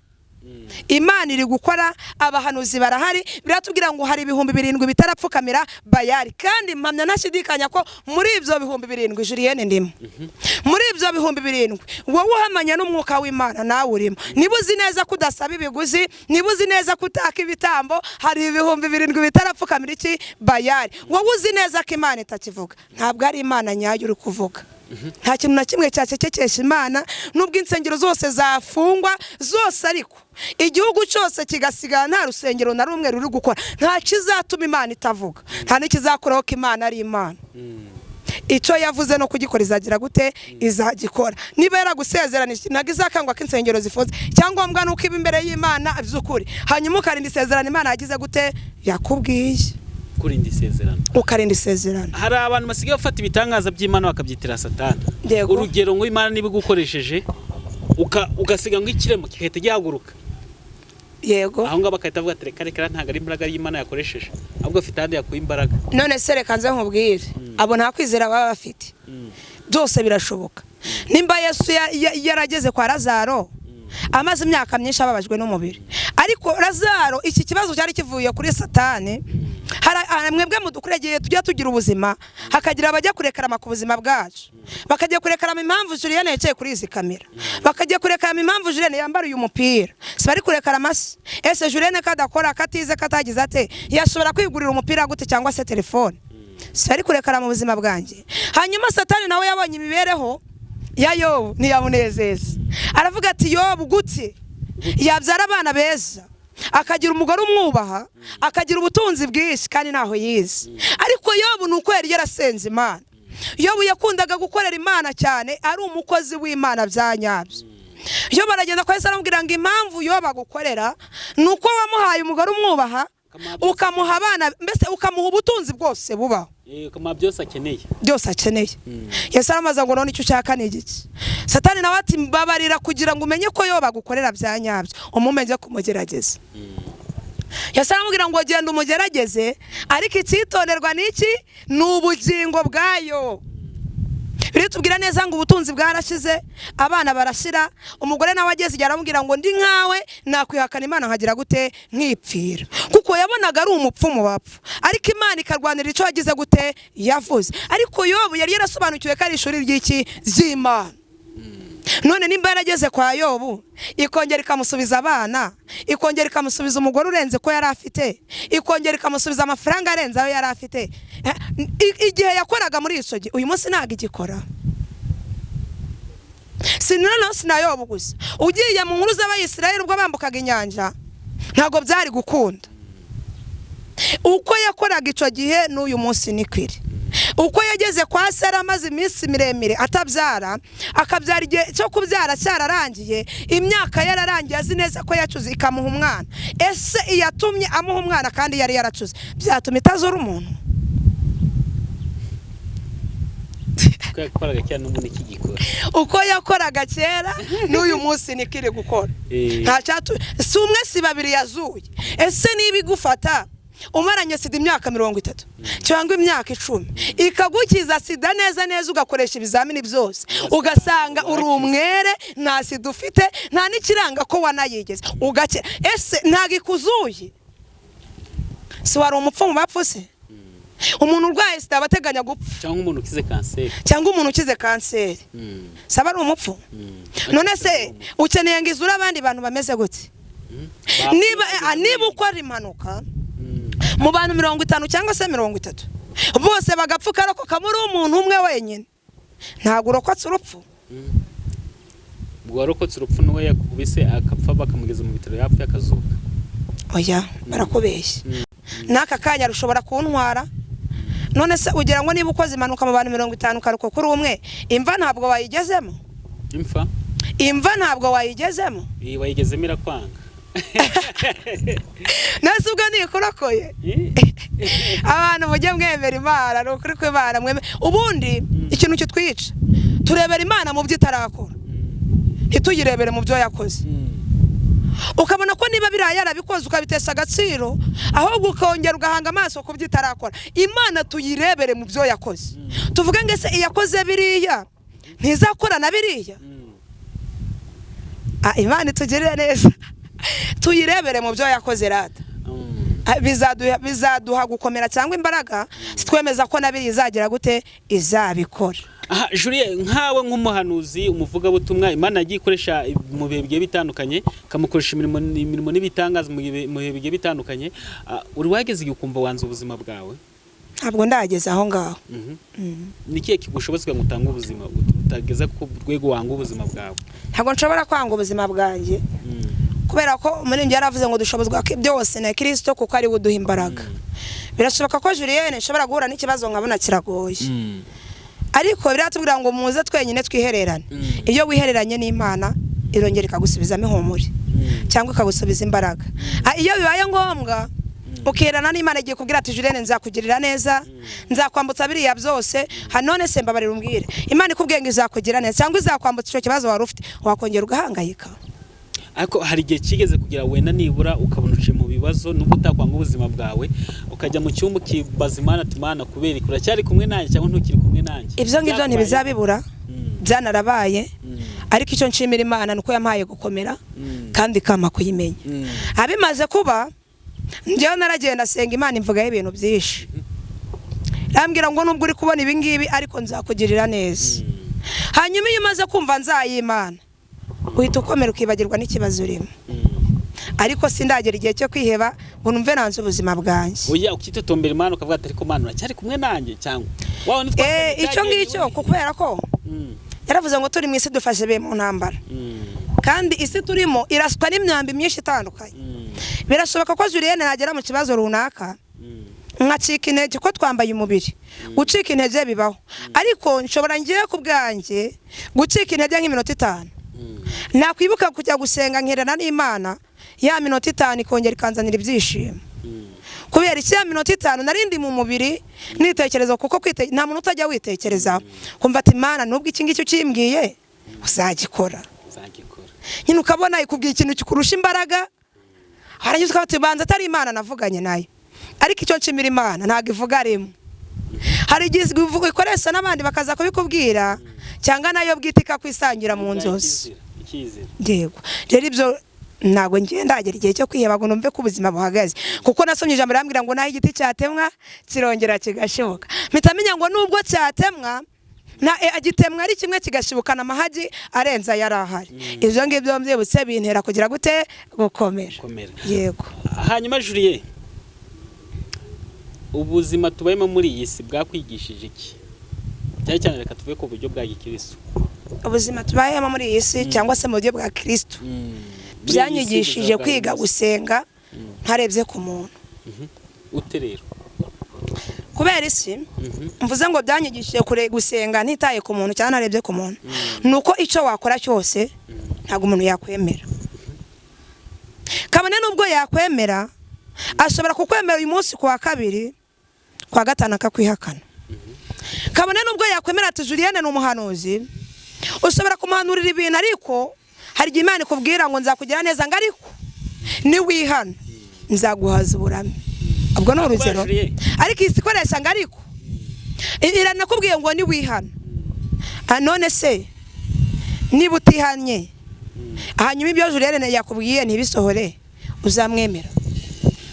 Imana iri gukora, abahanuzi barahari. Biratubwira ngo hari 7000 bitarapfukamira Bayari, kandi mpamya ntashidikanya ko muri ibyo 7000 Julienne ndimo. Muri ibyo 7000 wowe uhamanya n'umwuka w'Imana nawe urimo. Niba uzi neza ko udasaba ibiguzi, niba uzi neza ko utaka ibitambo, hari 7000 bitarapfukamira iki? Bayari. Wowe uzi neza ko Imana itakivuga, ntabwo ari Imana nyayo uri kuvuga. Nta kintu na kimwe cyacecekesha Imana, nubwo insengero zose zafungwa zose, ariko igihugu cyose kigasigara nta rusengero na rumwe ruri gukora, nta kizatuma Imana itavuga, nta n'ikizakuraho ko Imana ari Imana. Icyo yavuze no kugikora izagira gute? Izagikora. Niba yaragusezeranije, ntabwo izakangwa ko insengero zifunze. Icyangombwa ni uko iba imbere y'Imana by'ukuri, hanyuma ukarinda isezerano Imana yagize gute? Yakubwiye. Kurinda isezerano. Ukarinda isezerano. Hari abantu basigaye bafata ibitangaza by'Imana bakabyitira Satani. Yego. Urugero ngo Imana niba igukoresheje ugasiga ngo ikiremo kigahita gihaguruka, Yego. aho ngaho bagahita bavuga ati reka reka, ntabwo ari imbaraga y'Imana yakoresheje, ahubwo afite ahandi yakuye imbaraga. None se reka nze nkubwire, abo nta kwizera baba bafite. Byose birashoboka. Nimba Yesu yarageze kwa Lazaro amaze imyaka myinshi ababajwe n'umubiri, ariko Lazaro iki kibazo cyari kivuye kuri Satani. Hari mwebwe mudukuregeye, tujya tugira ubuzima, hakagira abajya kurekarama ku buzima bwacu, bakajya kurekarama impamvu Julienne yicaye kuri izi kamera, bakajya kurekarama impamvu Julienne yambara uyu mupira. Si bari kurekarama se? Ese Julienne kadakora, katize, katagize ate, yashobora kwigurira umupira gute cyangwa se telefone? Si bari kurekara mu buzima bwanjye? Hanyuma Satani nawe yabonye imibereho ya Yobu ntiyamunezeza, aravuga ati: "Yobu gute yabyara abana beza, akagira umugore umwubaha, akagira ubutunzi bwinshi kandi ntaho yize?" Ariko Yobu ni uko yari yarasenze Imana. Yobu yakundaga gukorera Imana cyane, ari umukozi w'Imana bya nyabyo. Yobu aragenda kwa Yesu, aramubwira ngo impamvu Yobu agukorera ni uko wamuhaye umugore umwubaha, ukamuha abana, mbese ukamuha ubutunzi bwose bubaho. Ukamuha byose akeneye. Byose akeneye. Yesu aramaze ngo: "None icyo ushaka ni igiki?" Satani nawe ati: "Mbabarira, kugira ngo umenye ko Yobu agukorera bya nyabyo, umumenye kumugerageza." Yesu aramubwira ngo: "Genda umugerageze, ariko icyitonderwa ni iki? Ni ubugingo bwayo." Biritubwira neza ngo ubutunzi bwarashize, abana barashira, umugore nawe ageze igihe aramubwira ngo: "Ndi nkawe, nakwihakana Imana nkagira gute? Nkipfira." Kuko yabonaga ari umupfu mu bapfu, ariko Imana ikarwanira icyo yagize gute? Yavuze. Ariko Yobu yari yarasobanukiwe ko ari ishuri ry'iki? Ry'Imana. None nimba yarageze kwa Yobu, ikongera ikamusubiza abana, ikongera ikamusubiza umugore urenze ko yari afite, ikongera ikamusubiza amafaranga arenze ayo yari afite, igihe yakoraga muri icyo gihe, uyu munsi ntabwo igikora? Si noneho si na Yobu gusa. Ugiye mu nkuru z'Abayisiraheli, ubwo bambukaga inyanja, ntabwo byari gukunda. Uko yakoraga icyo gihe n'uyu munsi ni kwiri. Uko yageze kwa Sara amaze iminsi miremire atabyara, akabyara igihe cyo kubyara cyararangiye, imyaka yararangiye, azi neza ko yacuze, ikamuha umwana. Ese iyatumye amuha umwana kandi yari yaracuze, byatuma itazura umuntu? Uko yakoraga kera n'ubu ikigikora. Uko yakoraga kera n'uyu munsi niko iri gukora. Nta cyatu, si umwe si babiri yazuye. Ese niba igufata umaranye sida imyaka 30 cyangwa imyaka 10, ikagukiza sida neza neza, ugakoresha ibizamini byose, ugasanga uri umwere, nta sida ufite, nta n'ikiranga ko wanayigeze, ugakira, ese ntabwo ikuzuye? Si wari umupfu mu bapfu se? Umuntu urwaye sida aba ateganya gupfa. Cyangwa umuntu ukize kanseri. Cyangwa umuntu ukize kanseri, saba ari umupfu? None se ukeneye ngo izure abandi bantu bameze gute? Niba ukora impanuka mu bantu 50 cyangwa se 30, bose bagapfa, ukarokoka muri umuntu umwe wenyine, ntabwo urokotse urupfu? Ubwo warokotse urupfu n'uwo yakubise akapfa, bakamugeza mu bitaro yapfuye akazuka. Oya, barakubeshya. N'aka kanya rushobora kuntwara. None se ugira ngo niba ukoze impanuka mu bantu 50 ukarokoka uri umwe, imva ntabwo wayigezemo? Imfa? Imva ntabwo wayigezemo? Iyi wayigezemo irakwanga. Nese ubwo ntikurokoye? Abantu mujye mwemera Imana, ni ukuri kw'Imana mwemera. Ubundi ikintu kitwica, turebera Imana mu byo itarakora, ntituyirebere mu byo yakoze. Ukabona ko niba biriya yarabikoze ukabitesha agaciro, ahubwo ukongera ugahanga amaso ku byo itarakora. Imana tuyirebere mu byo yakoze, tuvuge ngo: "Ese iyakoze biriya ntizakora na biriya?" Imana itugirire neza. Tuyirebere mu byo yakoze rata. Bizaduha gukomera cyangwa imbaraga, twemeza ko na biriya izagira gute? Izabikora. Aha Julie, nkawe nk'umuhanuzi, umuvugabutumwa, Imana yagiye ikoresha mu bihe bigiye bitandukanye, ikamukoresha imirimo n'ibitangaza mu bihe bigiye bitandukanye. Uri wageze igihe ukumva wanze ubuzima bwawe? Ntabwo ndageza aho ngaho. Ni ikihe kigushoboza ngo utange ubuzima, utageza ku rwego wanga ubuzima bwawe? Ntabwo nshobora kwanga ubuzima bwanjye, kubera ko umuririmbyi yaravuze ngo dushobozwa byose na Kristo kuko ari we uduha imbaraga. Birashoboka ko Julienne nshobora guhura n'ikibazo nkabona kiragoye, ariko biratubwira ngo muze twenyine twihererane. Iyo wihereranye n'Imana irongera ikagusubizamo ihumure cyangwa ikagusubiza imbaraga. Iyo bibaye ngombwa ukiherana n'Imana, igiye kubwira ati Julienne nzakugirira neza, nzakwambutsa biriya byose. None se mbabarira umbwire, Imana ikubwiye ngo izakugira neza cyangwa izakwambutsa icyo kibazo wari ufite, wakongera ugahangayika? Ariko hari igihe kigeze kugira wenda nibura ukabona uciye mu bibazo, nubwo utakwanga ubuzima bwawe, ukajya mu cyumba ukibaza Imana ati Imana, kubera iki uracyari kumwe nanjye cyangwa ntukiri kumwe nanjye? Ibyo ngibyo ntibizabibura, byanarabaye. Ariko icyo nshimira Imana ni uko yampaye gukomera kandi ikampa kuyimenya. Abimaze kuba, njyewe naragenda asenga Imana, imvugaho ibintu byinshi, irambwira ngo nubwo uri kubona ibi ngibi ariko nzakugirira neza. Hanyuma iyo umaze kumva nzayimana, uhita ukomera ukibagirwa n'ikibazo urimo. Ariko sindagera igihe cyo kwiheba ngo numve nanze ubuzima bwanjye. Oya, ukitotombera Imana ukavuga ati ariko Imana uracyari kumwe nanjye, cyangwa wawe Icyo ngicyo, kubera ko yaravuze ngo turi mu isi dufashe be mu ntambara, kandi isi turimo iraswa n'imyambi myinshi itandukanye. Birashoboka ko Julienne nagera mu kibazo runaka nkacika intege, ko twambaye umubiri, gucika intege bibaho. Ariko nshobora ngiye ku bwanjye gucika intege nk'iminota 5, nakwibuka kujya gusenga nkerana n'Imana, ya minota 5 ikongera ikanzanira ibyishimo. Kubera iki? Ya minota 5 narindi mu mubiri nitekereza, kuko nta muntu utajya witekerezaho kumva ati Imana nubwo iki ngiki ukimbwiye uzagikora. Nyine ukabona ikubwiye ikintu kikurusha imbaraga, warangiza ukaba ubanza atari Imana navuganye nayo. Ariko icyo nshimira Imana, ntabwo ivuga rimwe, hari igihe ikoresha n'abandi bakaza kubikubwira, cyangwa nayo bwite ikakwisangira mu nzozi. Yego, rero ibyo ntabwo ngiye ndagera igihe cyo kwiheba ngo numve ko ubuzima buhagaze, kuko nasomye ijambo rirambwira ngo naho igiti cyatemwa kirongera kigashibuka. Mpita menya ngo nubwo cyatemwa agitemwa ari kimwe kigashibukana amahagi arenze ayari ahari. Ibyo ngibyo mbyibutse bintera kugira gute? Gukomera. Yego. Hanyuma Julie, ubuzima tubayemo muri iyi si bwakwigishije iki? Cyane cyane reka tuve ku buryo bwa gikristo. Ubuzima tubayemo muri iyi si cyangwa se mu buryo bwa Kristo byanyigishije kwiga gusenga ntarebye ku muntu. Ute rero? Kubera isi mvuze ngo byanyigishije kure gusenga ntitaye ku muntu cyangwa ntarebye ku muntu, nuko icyo wakora cyose ntabwo umuntu yakwemera. Kabone nubwo yakwemera, ashobora kukwemera uyu munsi, ku wa kabiri, ku wa gatanu akakwihakana. Kabone nubwo yakwemera ati Julienne ni umuhanuzi, ushobora kumuhanurira ibintu, ariko hari igihe Imana ikubwira ngo nzakugira neza, ngo ariko niwihana nzaguhaza uburame. Ubwo ni urugero. Ariko isi ikoresha ngo ariko iranakubwiye ngo niwihana. None se niba utihannye, hanyuma ibyo Julienne yakubwiye ntibisohore, uzamwemera?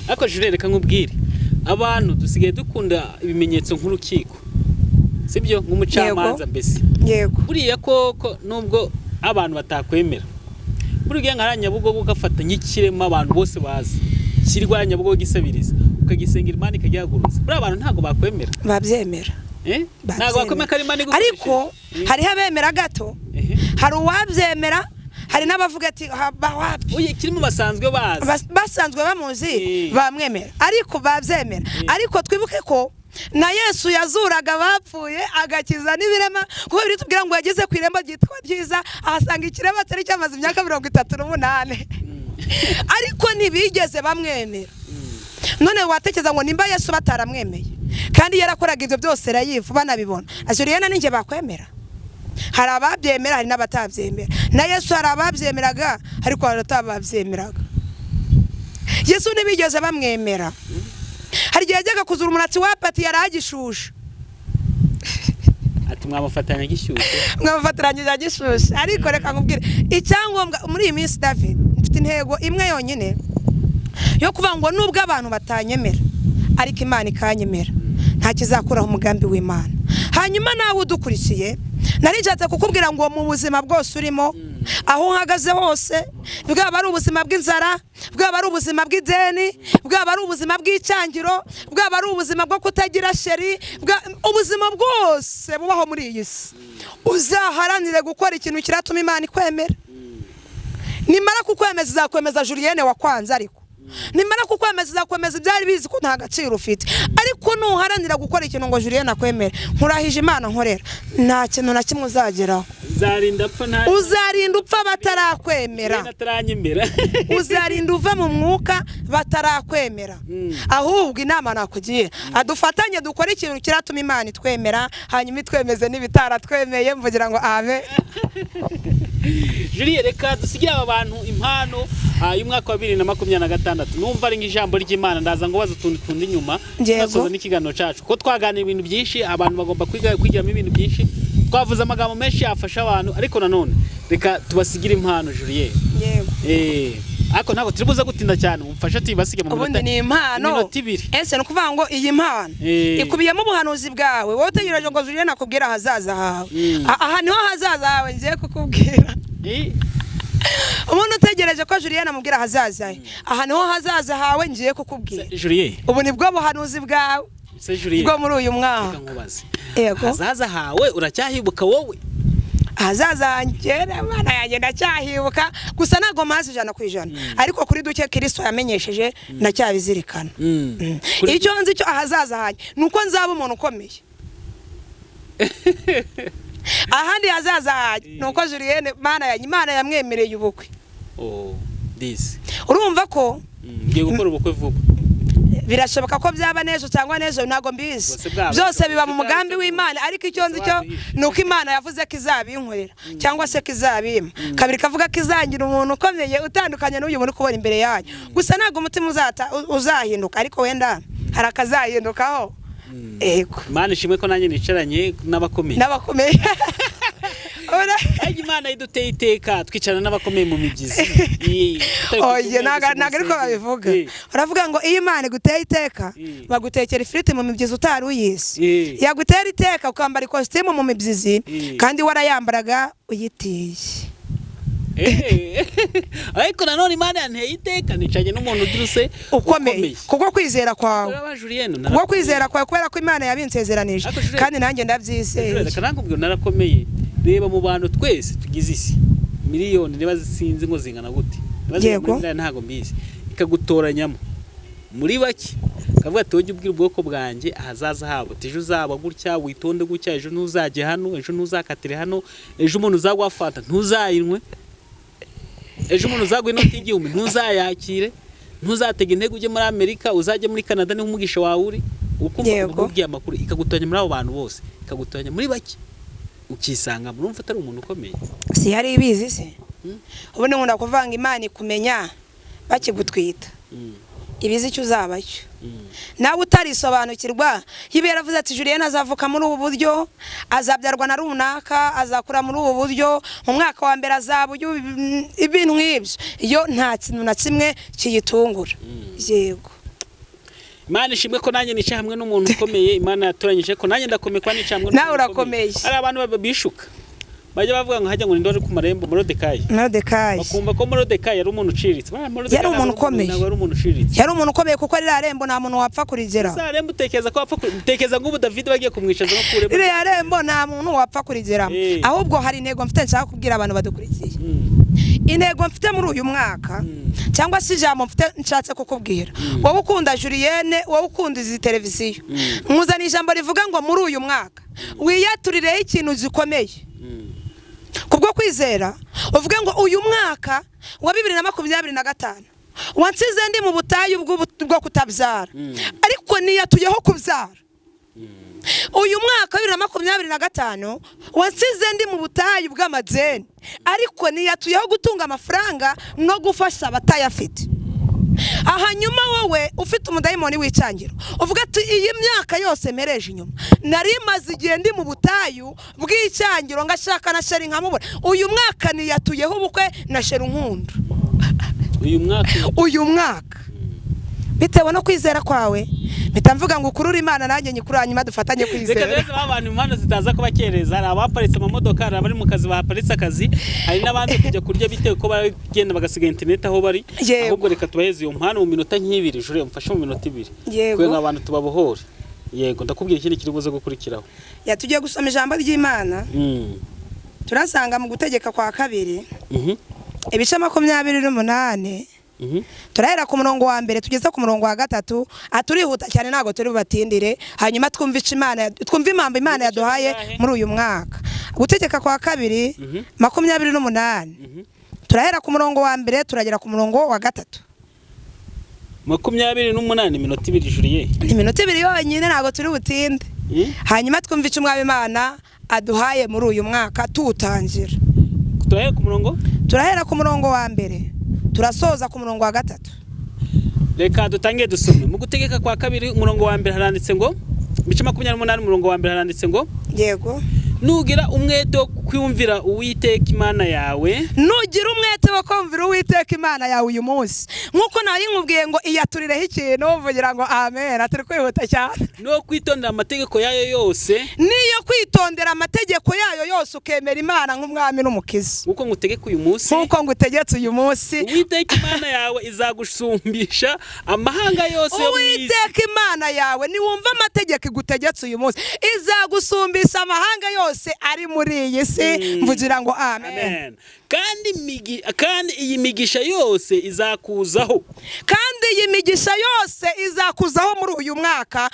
Ariko Julienne, reka nkubwire, abantu dusigaye dukunda ibimenyetso nk'urukiko, sibyo? Nk'umucamanza mbese. Yego. Buriya koko nubwo abantu batakwemera, buriya nka Nyabugogo ugafata nk'ikirema abantu bose bazi kirwa Nyabugogo gisabiriza, ukagisengera Imana ikagihagurutsa, buriya abantu ntabwo bakwemera. Babyemera. Ntabwo bakwemera ko ari Imana igukoresheje. Ariko hariho abemera gato, hari uwabyemera, hari n'abavuga ati wapi. Oye, kirimo basanzwe bazi. Basanzwe bamuzi bamwemera, ariko babyemera. Ariko twibuke ko na Yesu yazuraga abapfuye agakiza n'ibirema, kuko biritubwira ngo yageze ku irembo ryitwa ryiza ahasanga ikirema cyari cyamaze imyaka 38, ariko ntibigeze bamwemera. None watekereza ngo nimba Yesu bataramwemeye kandi yarakoraga ibyo byose rayivu banabibona, Julienne ninjye bakwemera? Hari ababyemera, hari n'abatabyemera. Na Yesu hari ababyemeraga, ariko hari abatabyemeraga. Yesu ntibigeze bamwemera. Hari igihe yajyaga kuzura umuntu ati wapati yari agishushe, ati mwamufatanya gishyushye, mwamufatiranyije gishushe. Ariko reka nkubwire icyangombwa muri iyi minsi, David, mfite intego imwe yonyine yo kuvuga ngo nubwo abantu batanyemera ariko Imana ikanyemera, nta kizakuraho umugambi w'Imana. Hanyuma nawe udukurikiye, nari nshatse kukubwira ngo mu buzima bwose urimo Aho uhagaze hose, bwaba ari ubuzima bw'inzara, bwaba ari ubuzima bw'ideni, bwaba ari ubuzima bw'icyangiro, bwaba ari ubuzima bwo kutagira chéri, ubuzima bwose bubaho muri iyi si, uzaharanire gukora ikintu kiratuma Imana ikwemera. Nimara kukwemeza, izakwemeza Julienne wakwanze, ariko nimara kukwemeza, izakwemeza ibyari bizi ko nta gaciro ufite. Ariko nuharanira gukora ikintu ngo Julienne akwemere, nkurahije Imana nkorera, nta kintu na kimwe uzageraho. Uzarinda apfa nta Uzarinda upfa batarakwemera. Julienne ataranyemera. Uzarinda uva mu mwuka batarakwemera. Ahubwo inama nakugira, adufatanye dukore ikintu kiratuma Imana itwemera, hanyuma itwemeze n'ibitaratwemeye. Mvugira ngo amen. Julie, reka dusigire aba bantu impano y'umwaka wa 2026. Numva ari nk'ijambo ry'Imana, ndaza ngo baza utuntu tundi inyuma. Yego. Tugasoza n'ikiganiro cyacu, kuko twaganira ibintu byinshi, abantu bagomba kwiga, kwigiramo ibintu byinshi. Twavuze amagambo menshi yafasha abantu, ariko nanone reka tubasigire impano, Julie. Yego. Ariko ntabwo turi buze gutinda cyane, umufashe tuyibasige mu Ubundi ni impano. Iminota 2. Ese ni ukuvuga ngo iyi mpano ikubiyemo ubuhanuzi bwawe, wowe utegereje ngo Julienne akubwire ahazaza hawe? Aha niho hazaza hawe ngiye kukubwira. Umuntu utegereje ko Julienne amubwira ahazaza he, aha niho hazaza hawe ngiye kukubwira. Julie. Ubu ni bwo buhanuzi bwawe Se Julie, bwo muri uyu mwaka. Reka nkubaze. Yego. Hazaza hawe uracyahibuka wowe? Ahazaza hanjye, Mana yanjye, ndacyahibuka, gusa ntabwo mpazi 100%, ariko kuri duke Kirisito yamenyesheje ndacyabizirikana. Icyo nzi cyo ahazaza hanjye ni uko nzaba umuntu ukomeye. Ahandi hazaza hanjye ni uko Julienne, Mana yanjye, Imana yamwemereye ubukwe. Oh, disi. Urumva ko Ngiye gukora ubukwe vuba. Birashoboka ko byaba n'ejo cyangwa n'ejo, ntabwo mbizi. Bose bwaba- Byose biba mu bwaba mugambi biteguye. w'Imana, ariko icyo nzi cyo Waduhishe. ni uko Imana yavuze ko izabinkorera cyangwa se ko izabimpa. Kabiri kavuga ko izangira umuntu ukomeye utandukanye n'uyu muri kubona imbere yanyu. Gusa ntabwo umutima uzahinduka, ariko wenda hari akazahindukaho. Yego. Imana ishimwe ko nanjye nicaranye n'abakomeye. N'abakomeye. Ariko Imana iduteye iteka twicarana n'abakomeye mu mibyizi. Tutari ku Oye, cyumweru ntabwo gusa mu ntabwo ariko rusengero. babivuga. Uravuga ngo iyo Imana iguteye iteka, bagutekera ifiriti mu mibyizi utari uyizi. Yagutera iteka ukambara ikositimu mu mibyizi kandi warayambaraga uyitiye. Ariko nanone Imana yanteye iteka nicaranye n'umuntu udiruse. Ukomeye kubwo kwizera kwawe. Uraba Julienne. Kubwo kwizera kwawe, kubera ko Imana yabinsezeranije. Ariko Julienne- Kandi nanjye ndabyizeye. Reka nakubwira, narakomeye. Reba mu bantu twese tugize isi, miliyoni niba sinzi ngo zingana gute, niba zingana Yego. muri miliyoni ntabwo mbizi, ikagutoranyamo muri bake, kavuga ati: "Ujye ubwira ubwoko bwanjye ahazaza habo, ati ejo uzaba gutya, witonde gutya, ejo ntuzajye hano, ejo ntuzakatire hano, ejo umuntu uzaguha fanta ntuzayinywe, ejo umuntu uzaguha inoti y'igihumbi ntuzayakire, ntuzatege intege ujye muri Amerika, uzajye muri Canada niho umugisha wawe uri." Ukumva umubwiye amakuru, ikagutoranya muri abo bantu bose, ikagutoranya muri bake, ukisanga. Murumva atari umuntu ukomeye? Si yari ibizi se? Mm. Ubundi nkunda kuvanga, Imana ikumenya bakigutwita, ibizi icyo uzaba cyo. Nawe utarisobanukirwa, yiba yaravuze ati: "Julienne azavuka muri ubu buryo, azabyarwa na runaka, azakura muri ubu buryo, mu mwaka wa mbere azaba uyu," ibintu nk'ibyo, iyo nta kintu na kimwe kiyitungura. Yego. Imana ishimwe ko nanjye nicaye hamwe n'umuntu ukomeye Imana yatoranyije, ko nanjye ndakomeye kuba nicaye hamwe Nawe n'umuntu ukomeye. urakomeye. Hari abantu bishuka, bajya bavuga ngo hajya ngo ninde wari ku marembo? Morodekayi. Morodekayi. Bakumva ko Morodekayi yari umuntu uciriritse. Buriya Morodekayi Yari umuntu ntabwo ukomeye. Ntabwo yari umuntu uciriritse. Yari umuntu ukomeye, kuko ririya rembo nta muntu wapfa kurigeraho. Ese rembo utekereza ko wapfa utekereza ngo ubu David bagiye kumwicaza no ku rembo? Ririya rembo nta muntu wapfa kurigeramo. Ahubwo hari intego mfite nshaka kubwira abantu badukurikiye. Intego mfite muri uyu mwaka, cyangwa se ijambo mfite nshatse kukubwira, wowe ukunda Julienne, wowe ukunda izi televiziyo, nkuzaniye ijambo rivuga ngo muri uyu mwaka wiyaturireho ikintu gikomeye. Kubwo kwizera uvuge ngo uyu mwaka wa 2025 wansize ndi mu butayu bwo kutabyara, ariko niyatuyeho kubyara. Uyu mwaka wa 2025 wansize ndi mu butayu bw'amadeni, ariko niyatuyeho gutunga amafaranga no gufasha abatayafite. Hanyuma wowe ufite umudayimoni w'icyangiro, uvuga ati: "Iyi myaka yose mpereje inyuma nari maze igihe ndi mu butayu bw'icyangiro, ngashaka na chéri nkamubura, uyu mwaka niyatuyeho ubukwe na chéri unkunda." Uyu mwaka. Uyu mwaka, bitewe no kwizera kwawe. Mpita mvuga ngo ukurure Imana nanjye nyikuru, hanyuma dufatanye Reka kwizera. rero abantu impano zitaza kubakereza. Hari abaparitse amamodoka, hari abari mu kazi bahaparitse akazi, hari n'abandi kujya kurya bitewe ko baragenda bagasiga interineti aho bari. Yego. Ahubwo reka tubaheze iyo mpano mu minota nk'ibiri. Jure, mfashe mu minota 2 Yego. kugira ngo abantu tubabohore. Yego, ndakubwira ikindi kiri buze gukurikiraho. Ya, tugiye gusoma ijambo ry'Imana. Turasanga mu Gutegeka kwa Kabiri, ibice 28. Turahera ku murongo wa mbere tugeze ku murongo wa gatatu. Aturihuta cyane, ntabwo turi bubatindire. Hanyuma twumve ico Imana, twumve impamvu Imana Ibice yaduhaye bingahe? muri uyu mwaka. Gutegeka kwa Kabiri 28. Turahera ku murongo wa mbere turagera ku murongo wa gatatu. 28, iminota 2, Juriye. Ni iminota 2 yonyine, ntabwo turi butinde. Hanyuma twumve icyo Umwami Imana aduhaye muri uyu mwaka tuwutangira. Turahera ku murongo? Turahera ku murongo wa mbere, turasoza ku murongo wa gatatu. Reka dutange dusome mu Gutegeka kwa Kabiri, umurongo wa mbere. Haranditse ngo, ibice 28, umurongo wa mbere, haranditse ngo: Yego. Nugira umwete wo kwiyumvira Uwiteka Imana yawe, Nugira umwete wo kumvira Uwiteka Imana yawe uyu munsi, nk'uko nari nkubwiye ngo iyaturireho ikintu, uvugira ngo amen. Turi kwihuta cyane. No kwitondera amategeko yayo yose, Niyo kwitondera amategeko yayo yose, ukemera Imana nk'umwami n'umukiza, nk'uko ngutegeka uyu munsi, nk'uko ngutegetse uyu munsi, Uwiteka Imana yawe izagusumbisha amahanga yose yo mu isi. Uwiteka Imana yawe, niwumva amategeko igutegetse uyu munsi, izagusumbisha amahanga yose ari muri iyi si. Mvugira ngo amen. Amen. Kandi iyi migisha yose izakuzaho. Kandi iyi migisha yose izakuzaho muri uyu mwaka.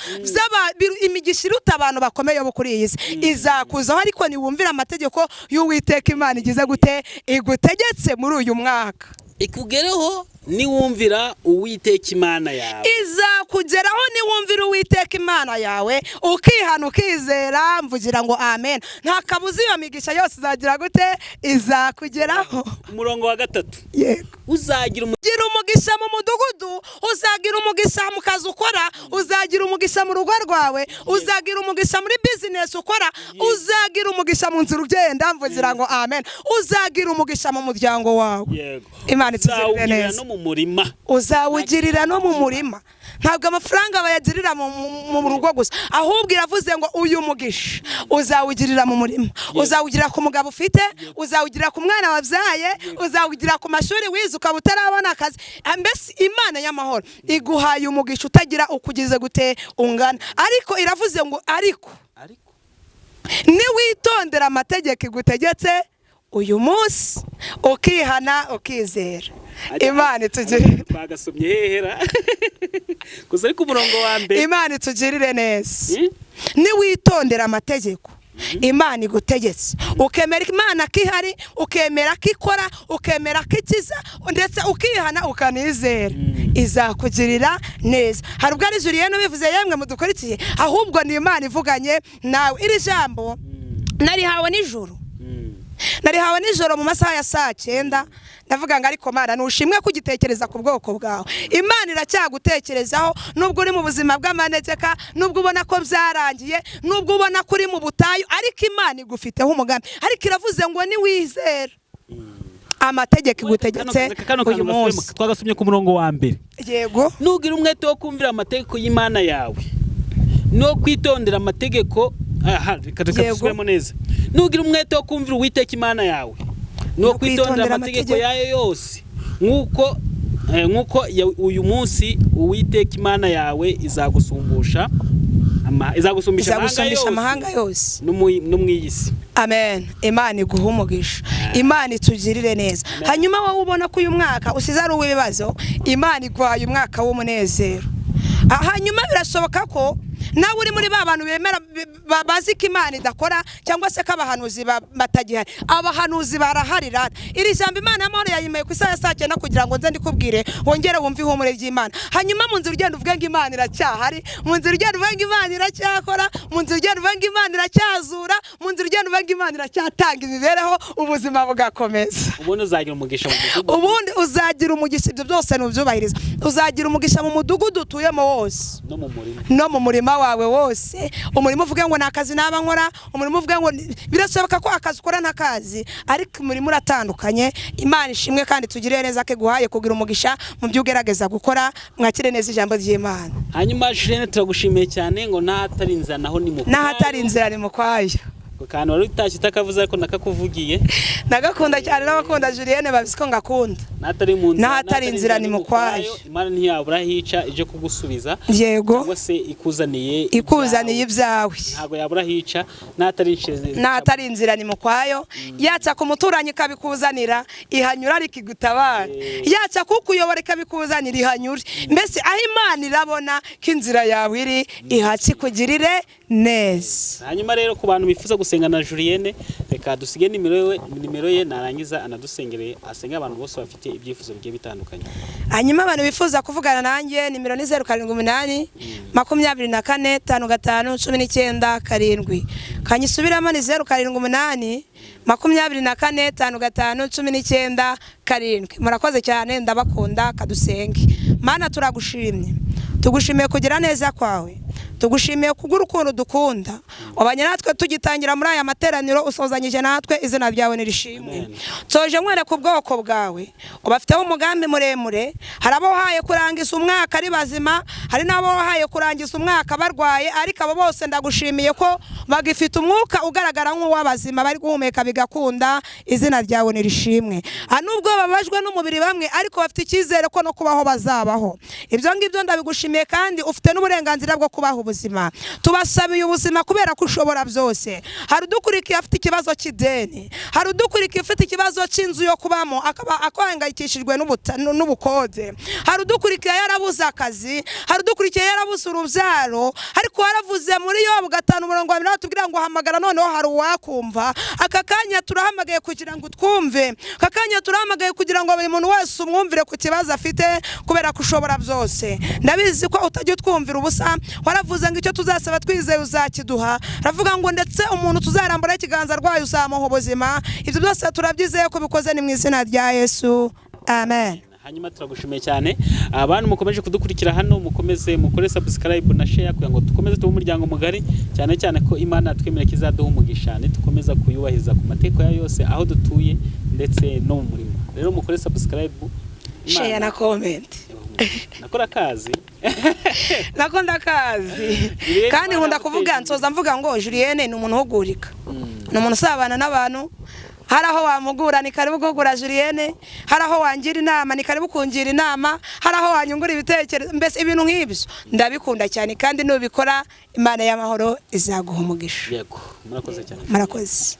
Imigisha iruta abantu bakomeye bo kuri iyi si izakuzaho, ariko niwumvira amategeko y'Uwiteka Imana igize gute? Igutegetse muri uyu mwaka. Ikugereho niwumvira Uwiteka Imana yawe. Izakugeraho niwumvira Uwiteka Imana yawe, ukihana, ukizera. Mvugira ngo amen. Nta kabuza iyo migisha yose izagira gute? Izakugeraho. Umurongo wa gatatu. Yego. Uzagira Ugira umugisha mu mudugudu, uzagira umugisha mu kazi ukora, uzagira umugisha mu rugo rwawe, uzagira umugisha muri bizinesi ukora, uzagira umugisha mu nzira ugenda. Mvugira ngo amen. Uzagira umugisha mu muryango wawe. Yego. Imana itugirire Uzawugirira neza. no mu murima. Uzawugirira no mu murima. Ntabwo amafaranga bayagirira mu rugo gusa, ahubwo iravuze ngo uyu mugisha uzawugirira mu murima, uzawugirira ku mugabo ufite, uzawugirira ku mwana wabyaye, uzawugirira ku mashuri wize ukaba utarabona akazi. Mbese Imana y'amahoro iguhaye umugisha utagira uko ugize gute ungana. Ariko iravuze ngo ariko Ariko niwitondera amategeko igutegetse uyu munsi, ukihana, ukizera, Imana itugirire Twagasomye hehera gusa, ariko umurongo wa mbere. Imana itugirire neza. Niwitondera amategeko Imana igutegetse, ukemera Imana ko ihari, ukemera ko ikora, ukemera ko ikiza, ndetse ukihana ukanizera, izakugirira neza. Hari ubwo ari Julien ubivuze, yemwe mudukurikiye, ahubwo ni Imana ivuganye nawe. Iri jambo narihawe nijoro. Narihawe nijoro mu masaha ya saa 9. Ndavuga ngo ariko Mana, ntushimwe kugitekereza ku bwoko bwawe. Imana iracyagutekerezaho nubwo uri mu buzima bw'amanegeka, nubwo ubona ko byarangiye, nubwo ubona ko uri mu butayu, ariko Imana igufiteho umugambi. Ariko iravuze ngo niwizera amategeko igutegetse Kano uyu kantu munsi. twagasomye ku murongo wa mbere. Yego. Nugira umwete wo kumvira amategeko y'Imana yawe no kwitondera amategeko, aha reka Yego. dusubiremo neza. Nugira umwete wo kumvira Uwiteka Imana yawe no kwitondera amategeko yayo yose, nk'uko uyu munsi, Uwiteka Imana yawe izagusumbisha Izagusumbisha amahanga amahanga yose yose no mu iyi si. Amen. Imana iguhe umugisha, Imana itugirire neza. Hanyuma wowe ubona ko uyu mwaka usize ari uw'ibibazo, Imana iguhaye umwaka w'umunezero. Hanyuma birashoboka ko nawe uri muri ba bantu bemera bazi ko Imana idakora, cyangwa se ko abahanuzi batagihari. Abahanuzi barahari rata. Iri jambo Imana y'amahoro yayimeye ku isaha ya saa 9 kugira ngo nze ndikubwire, wongere wumve ihumure ry'Imana. Hanyuma mu nzira ugenda uvuge ngo Imana iracyahari, mu nzira ugenda uvuge ngo Imana iracyakora, mu nzira ugenda uvuge ngo Imana iracyazura, mu nzira ugenda uvuge ngo Imana iracyatanga imibereho, ubuzima bugakomeza. Ubundi uzagira umugisha mu mudugudu. Ubundi uzagira umugisha, ibyo byose nubyubahiriza, uzagira umugisha mu mudugudu utuyemo wose No mu murima. No mu murima. wawe wose. Umurimo uvuge ngo ni akazi naba nkora, umurimo uvuge ngo birashoboka ko akazi ukora ntakazi, ariko umurimo uratandukanye. Imana ishimwe kandi tugirire neza ko iguhaye kugira umugisha mu byo ugerageza gukora. Mwakire neza ijambo ry'Imana. Hanyuma Julienne, turagushimiye cyane, ngo n'ahatari inzira naho ni mu N'ahatari inzira ni mu kwayo. Ako kantu wari utashye utakavuze, ariko nakakuvugiye. Ndagakunda cyane, n'abakunda Julienne babizi ko ngakunda. N'ahatari mu nzira, N'ahatari inzira ni mu kwayo. Imana ntiyabura hica ije kugusubiza Yego. cyangwa se ikuzaniye Ikuzaniye ibyawe. Ibyawe. Ntabwo yabura hica n'ahatari inzira. N'ahatari inzira ni mu kwayo. Yaca ku muturanyi ikabikuzanira, ihanyura ariko igutabara. Yaca kukuyobora ikabikuzanira, ihanyure. Mbese aho Imana irabona ko inzira yawe iri, ihaca ikugirire neza. Hanyuma rero, ku bantu bifuza gusenga na Julienne, reka dusige nimero ye, narangiza anadusengere, asenge abantu bose bafite ibyifuzo bigiye bitandukanye. Hanyuma abantu bifuza kuvugana nanjye, nimero ni 0782455197. Kanyisubiramo, ni 0782455197. Murakoze cyane, ndabakunda. Kadusenge. Mana, turagushimye, tugushimiye kugira neza kwawe, tugushimiye kubw'urukundo dukunda. Wabanye natwe tugitangira muri aya materaniro, usozanyije natwe, izina ryawe nirishimwe. Nsoje nkwereka ubwoko bwawe, ubafiteho umugambi muremure. Hari abo wahaye kurangiza umwaka ari bazima, hari n'abo wahaye kurangiza umwaka barwaye, ariko abo bose ndagushimiye ko bagifite umwuka ugaragara nk'uw'abazima, bari guhumeka bigakunda, izina ryawe nirishimwe. Nubwo bababajwe n'umubiri bamwe, ariko bafite icyizere ko no kubaho bazabaho. Ibyo ngibyo ndabigushimiye, kandi ufite n'uburenganzira bwo kubaha ubuzima. Tubasabiye ubuzima kubera ko ushobora byose. Hari udukurikiye afite ikibazo cy'ideni, hari udukurikiye ufite ikibazo cy'inzu yo kubamo, akaba ahangayikishijwe n'ubukode, hari udukurikiye yarabuze akazi, hari udukurikiye yarabuze urubyaro, ariko waravuze muri Yobu 5 umurongo wa 2 tubwira ngo hamagara noneho hari uwakumva. Aka kanya turahamagaye kugira ngo utwumve, aka kanya turahamagaye kugira ngo buri muntu wese umwumvire ku kibazo afite, kubera ko ushobora byose. Ndabizi ko utajya utwumvira ubusa. Waravuze ngo icyo tuzasaba twizeye uzakiduha, aravuga ngo ndetse umuntu tuzaramburaho ikiganza arwaye uzamuha ubuzima. Ibyo byose turabyizeye ko bikoze, ni mu izina rya Yesu, amen. Hanyuma turagushimiye cyane. Abantu mukomeje kudukurikira hano, mukomeze mukore subscribe na share kugira ngo dukomeze tube umuryango mugari, cyane cyane ko Imana twemera ko izaduha umugisha nitukomeza kuyubahiriza ku mateko yayo yose, aho dutuye ndetse no mu murimo. Rero mukore subscribe, Imana Share na comment. ibahe umugisha. Nakora akazi. Nako ndakazi. Julienne, Kandi Imana nkunda kuvuga, aguteze nsoza mvuga ngo Julienne ni umuntu uhugurika, ni umuntu usabana n'abantu. Hari aho wamugura, ni karibu guhugura Julienne. Hari aho wangira inama, ni karibu kungira inama. Hari aho wanyungura ibitekerezo, mbese ibintu nk'ibyo ndabikunda cyane. Kandi nubikora, Imana y'amahoro izaguha umugisha. Yego, murakoze cyane. Murakoze.